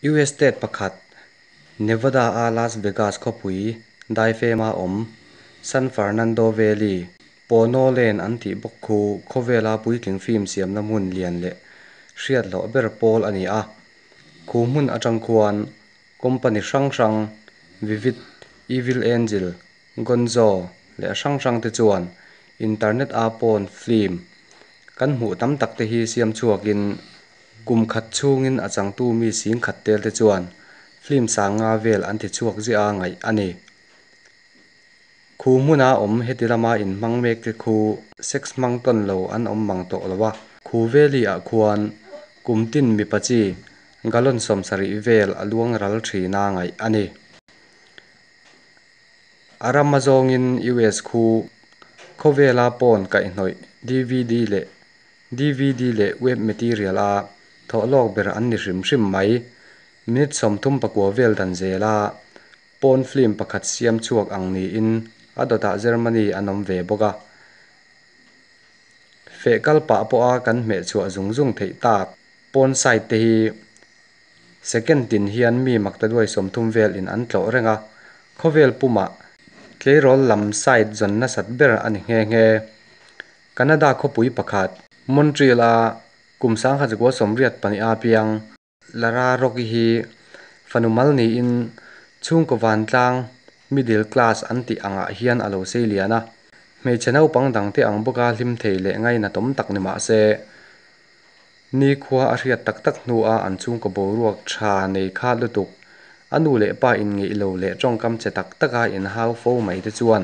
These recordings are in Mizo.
US state pakhat Nevada-a Las Vegas khawpui daifema awm San Fernando Valley, Pono Lane an tih bawk khu khawvela puitling film siamna hmun lian leh hriat hlawh ber pawl a ni a. Khu hmun atang khuan company hrang hrang Vivid, Evil Angel, Gonzo leh hrang hrang te chuan internet a porn film kan hmuh tam tak te hi siam chhuakin kum khat chhungin a changtu mi singkhat tel te chuan film sanga vel an ti chhuak ziah a ngaih a ni. Khu hmuna awm heti lama inhmang mek te khu sex hmang tawn lo an awm mang tawh lo a. Khu Valley ah khuan kum tin mipa chi gallon 70 vel a luang ral thina ngaih a ni. A ram a zawngin US khu khawvela porn kaihhnawih DVD leh DVD leh web material a thawhlawk ber an ni hrim hrim mai. Minute 34 vel dan zela porn film pakhat siam chhuak ang niin a dawtah Germany an awm ve bawk a. Feh kal pah pawha kan hmeh chhuah zung zung theih tak porn site te hi second tin hian mi maktaduai 30 vel in an tlawh reng a. Khawvel pumah tleirawl lam site zawn nasat ber a ni nghe nghe. Canada khawpui pakhat Montreal a kum 1982 a piang Lara Rock-i hi fanu mal niin chhungkaw vantlang middle class an tih angah hian a lo sei lian a. Hmeichhe naupang dangte ang bawka hlim thei leh ngaina tawm tak ni mah se ni khua a hriat tak tak hnu a an chhungkaw boruak tha nei khat lutuk a nu leh pa in ngeih lo leh tawngkam che tak taka in hau fo mai te chuan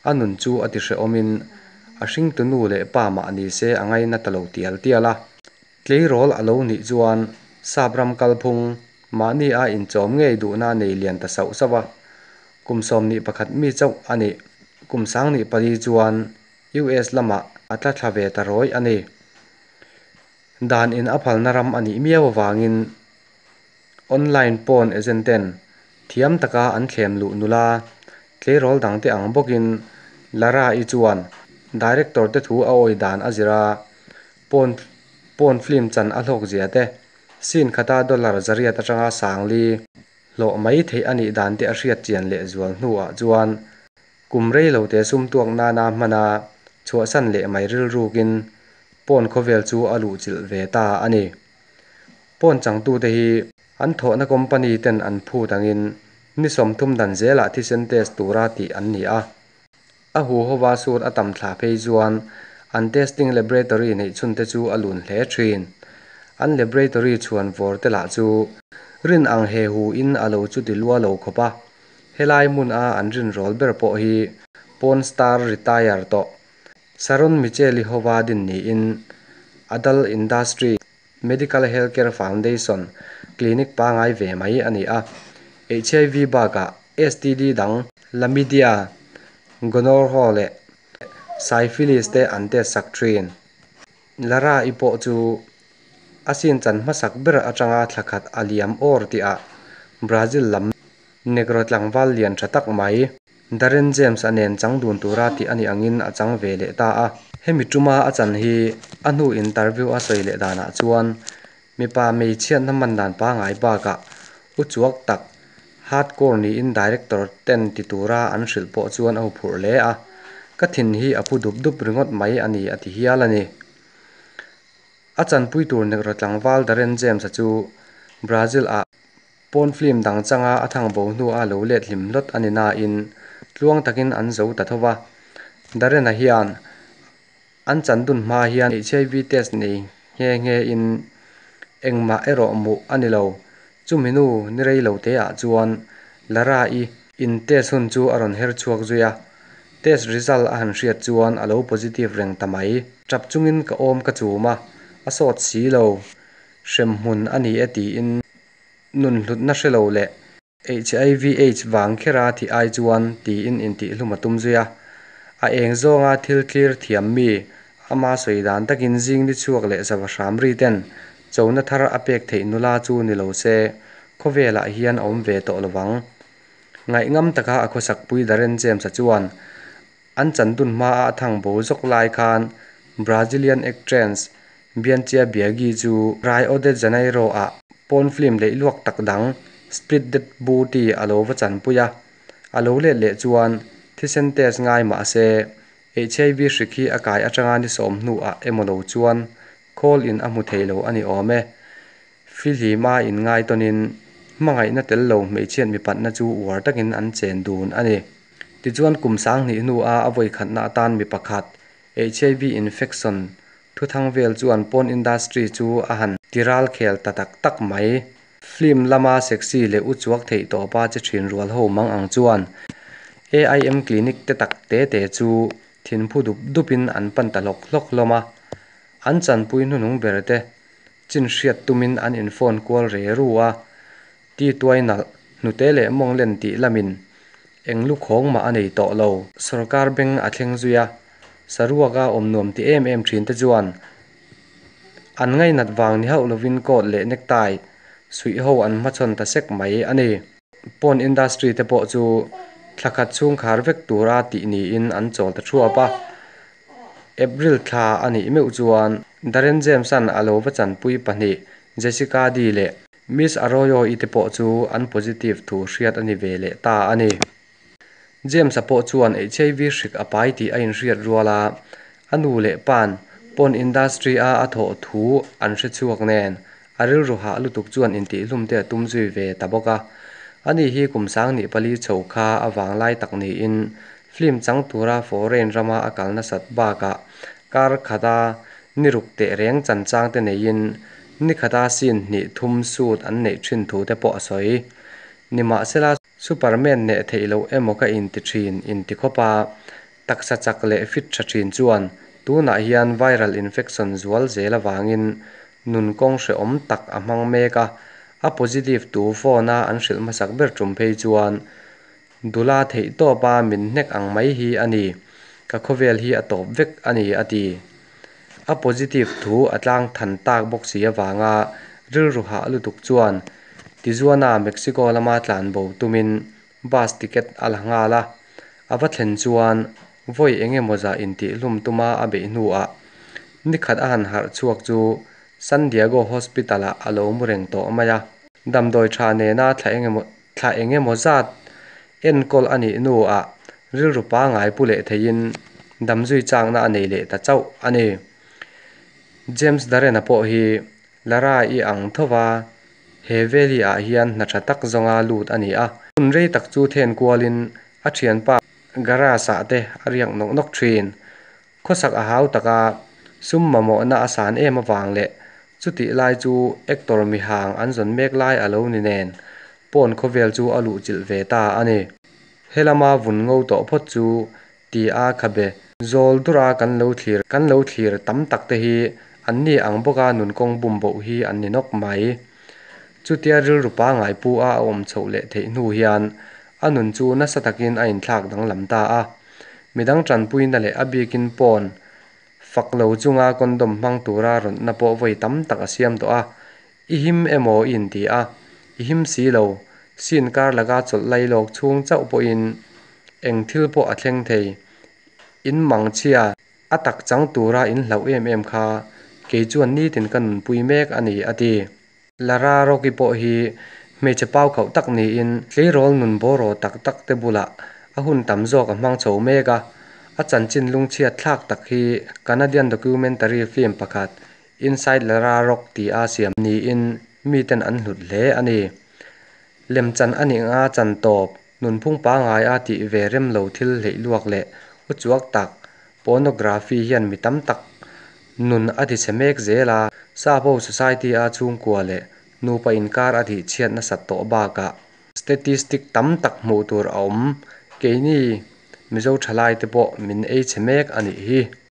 a nun chu a ti hrehawmin a hringtu nu leh pa mah ni se a ngaina ta lo tial tial a. Tleirawl a lo nih chuan sap ram kalphung mahni a inchawm ngei duhna nei lian ta sauh sauh a. Kum 11 mi chauh a ni. Kum 2004 chuan US lamah a tla thla ve ta rawi a ni. Dan in a phalna ram a nih miau awangin online porn agent ten thiam taka an thlem luh nula tleirawl dangte ang bawkin Lara i chuan director te thu a awi dan a zira porn film chan a hlawk zia te sin khata dollar 800 atanga 4,000 hlawh mai theih a nih dan te a hriat chian leh zual hnuah chuan kum rei lo te sum tuak nana hmana chhuahsan leh mai ril rukin porn khawvel chu a luh chilh ve ta a ni. Porn changtu te hi an thawhna company ten an phut angin ni 30 dan zelah thisen test tura tih an ni a. A hu howa sur a tam thla phei chuan an testing laboratory nei chhun te chu a lun hle thin. An laboratory chuan vor te lah chu rin ang he hu in a lo chu ti lua lo khawpa. Helai mun a an rin rawl ber pawh hi porn star retire tawh Saron Micheli howa din niin Adult Industry Medical Healthcare Foundation clinic pangai ve mai a ni a. HIV bakah STD dang chlamydia, gonorrhea leh syphilis te an test sak thin. Lara i pawh chu a sin chan hmasak ber atanga thlakhat a liam awr tihah Brazil lam negro tlangval lian tha tak mai Darren James a nen chang dun tura tih ani angin a chang ve leh ta a. Hemi tuma a chan hi a hnu interview a sawi leh danah chuan mipa hmeichhiatna man dan pangai bakah u chuak tak hardcore niin director ten ti tura an hrilh pawh chuan a hu phurh hle a. Ka thin hi a phu dup dup ringawt mai a ni a ti hial a ni. A chanpui tur negro tlangval Darren James a chu Brazil a porn film dang changa a thang bo hnu a lo let hlim hlawt ani na in tluang takin an zo ta thova. Darren a hian an chandun hma hian HIV test nei nge nge in engmah erawh mu ani lo. Chumi nu ni rei lo te ah chuan Lara i in test hun chu a rawn her chhuak zui a. Test result a han hriat chuan a lo positive reng ta mai. Tap chungin ka awm ka chuma a sawt si lo hrem hmun ani e tiin nun hlutna hrelo leh HIV AIDS wang khera thi ai chuan tiin inti hluma tum zui a. A eng zawnga thil thlir thiam mi ama sawi dan takin zing ni chhuak leh zawa hram ri ten chona thar a pek theih nula chu ni lo se khawvelah hian a awm ve tawh lovang. Ngaih ngam taka a khawsak pui Darren James a chuan an chandun hma a thang bo zawk lai khan Brazilian actress Bianca Biagi chu Rio de Janeiro a Porn film leihluak tak dang Split That Booty a lo va chanpui a, a lo let leh chuan thisen test ngai mah se HIV hrik hi a kai atanga ni sawm hnuah emaw lo chuan khawl in a hmu thei lo a ni awm e. Fihlima inngai tawnin hmangaihna tel lo hmeichhiat mipatna chu uar takin an chen dun a ni. Tichuan kum 2000 hnua a vawi khatna atan mi pakhat HIV infection thuthang vel chuan porn industry chu a han tiral khel ta tak tak mai. Film lama sexy leh uchuak theih tawpa che thin rual ho mang ang chuan AIM clinic te tak te te chu thinphu dup dupin an pan ta hlawk hlawk hlawm a. An chanpui hnuhnung ber te chin hriat tumin an in phone kual re ru a. Ti tuai nalh, hnute leh mawng len tih lamin eng lukhawng mah a nei tawh lo. Sorkar beng a thleng zui a, saruaka awm nuam ti em em thin te chuan an ngainat vang ni hauh lovin coat leh necktie suih ho an hmachhawn ta sek mai a ni. Porn industry te pawh chu thla khat chhung khar vek tura tih niin an chawl ta thuap a. April thla a nih meuh chuan Darren James-a'n a lo va chanpui pahnih Jessica Dee leh Miss Arroyo-i te pawh chu an positive thu hriat a ni ve leh ta a ni. James-a pawh chuan HIV hrik a pai tih a inhriat rual a, a nu leh pa'n porn industry-a a thawh thu an hre chhuak nen a rilru hah lutuk chuan intihhlum te a tum zui ve ta bawk a. Ani hi kum 2004 chho kha a vanglai tak niin film chang tura foreign rama a kal nasat bakah kar khata ni ruk teh reng chanchang te neiin ni khata scene hnih thum shoot an neih thin thu te pawh a sawi. Nimahsela Superman neh theih loh emaw ka inti thin inti khawp a, taksa chak leh fit tha thin chuan tunah hian viral infection zual zel avangin nun kawng hrehawm tak a hmang mek a, a positive tu phone a an hrilh hmasak ber tum phei chuan dula theih tawpa min hnek ang mai hi a ni, ka khawvel hi a tawp vek a ni a ti. A positive thu a tlang than tak bawk si avanga rilru hah lutuk chuan Tijuana, Mexico lama tlan bo tumin bus ticket a la nghal a, a va thlen chuan vawi eng emaw zah intihhlum tuma a beih hnuah ni khat a han harh chhuak chu San Diego Hospital-ah a lo mu reng tawh mai a. Damdawi tha nena thla eng emaw thla eng emaw zat enkawl a nih hnuah rilru pangngai pu leh theiin damzui chakna a nei leh ta chauh a ni. James Darren-a pawh hi Lara-i ang thova he valley-ah hian hna tha tak zawnga lut a ni a. Hun rei tak chu then kualin a thianpa garage-ah te a riak nawk nawk thin. Khawsak a hau taka sum mamawhna a san em avang leh chutih lai chu actor mihang an zawn mek lai a lo ni nen pawn khawvel chu a luhchilh ve ta a ni. Helama vun ngo tawh phawt chu ti a khabe zawl dura kan lo thlir kan lo thlir tam tak te hi an ni ang bawka nun kawng bum boh hi an ni nawk mai. Chutia rilru pangngai pu a a awm chhoh leh theih hnu hian a nun chu nasa takin a inthlak danglam ta a. Midang tanpuina leh a bikin pawn fak lo chunga condom hmang tura rawnna pawh vawi tam tak a siam tawh a. I him emaw i inti a, i him si lo, scene kar laka chawlh lai lawk chhung chauh pawhin eng thil pawh a thleng thei. In mangchhia a tak chang tura in hlauh em em kha kei chuan nitin ka nunpui mek a ni a ti. Lara Rocky pawh hi hmeichhe pau khauh tak niin tleirawl nun bawraw tak tak te bulah a hun tam zawk a hmang chho mek a. A chanchin lungchhiat thlak tak hi Canadian documentary film pakhat Inside Lara Rock ti a siam niin miten an hlut hle a ni. Lemchan a nih anga chan tawp, nunphung pangngai a tih ve rem lo thil hleihluak leh uchuak tak pornography hian mi tam tak nun a tichhe mek zel a. Sap ho society a chhungkua leh nupa inkar a tihchhiat nasat tawh bakah statistic tam tak hmuh tur a awm. Keini Mizo thalai te pawh min ei chhe mek a nih hi.